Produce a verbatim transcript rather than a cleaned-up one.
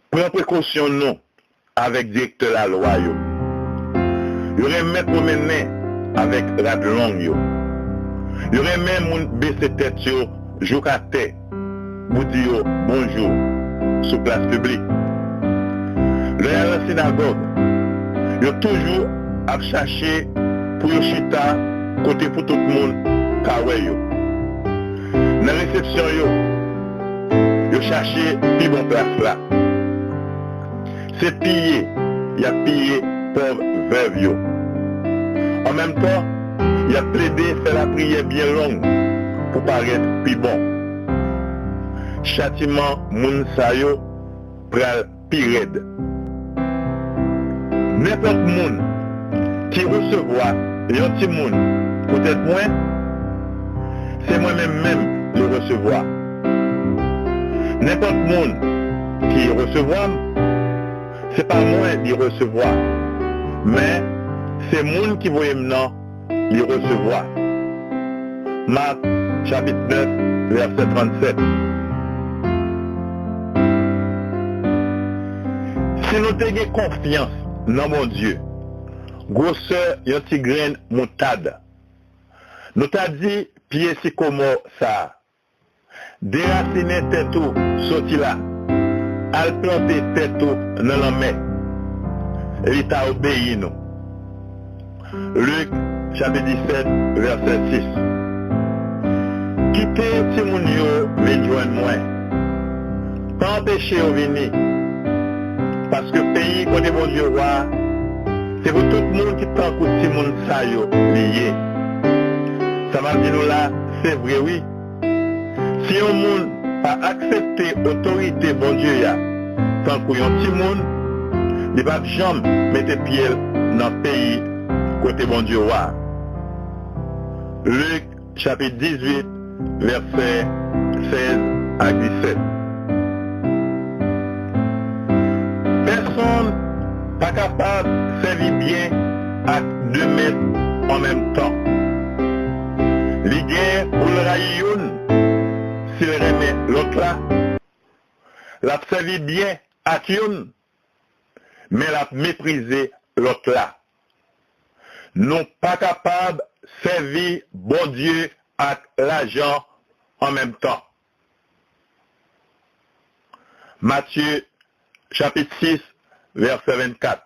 Pran prekosyon nou avèk direktè lalwa yo. Yo renmen pwomennen avèk rad long yo. Yo renmen moun bese tèt yo jouk atè pou di yo bonjou sou plas piblik. Lè y al nan sinagòg, yo toujou ap chache pou yo chita kote pou tout moun ka wè yo. Nan resepsyon yo, yo chache pi bon plas la. Se piye y ap piye pòv vèv yo. An menm tan, y ap plede fè lapriyè byen long pou parèt pi bon. Chatiman moun sa yo pral pi rèd. Nenpòt moun ki resevwa yon timoun poutèt mwen, se mwen menm menm li resevwa. Nenpòt moun ki resevwa m, se pa mwen li resevwa, men se moun ki voye m nan li resevwa. Mak, chapit nèf, vèsè trannsèt. Si nou te gen konfyans nan Bondye, gwosè yon ti grenn moutad, nou ta di pye sikomò sa a, derasinen tèt ou soti la, al plante tèt ou nan lanmè, li ta obeyi nou. Lik, chapit disèt, vèsè sis. Kite timoun yo vin jwenn mwen. Pa anpeche yo vini, paske peyi kote Bondye wa a, se pou tout moun ki tankou timoun sa yo li ye. Sa m ap di nou la, se vre wi. Si yon moun pa aksepte otorite Bondye a tankou yon timoun, li p ap janm mete pye l nan peyi kote Bondye wa a. Lik, chapit dizuit, vèsè sèz ak disèt. Pèsonn pa kapab sèvi byen ak de mèt an menm tan. Li gen pou l rayi youn si l renmen lòt la. L ap sèvi byen ak youn, men l ap meprize lòt la. Nou pa kapab sèvi Bondye ak lajan an menm tan. Matye, chapit sis, vèsè vennkat.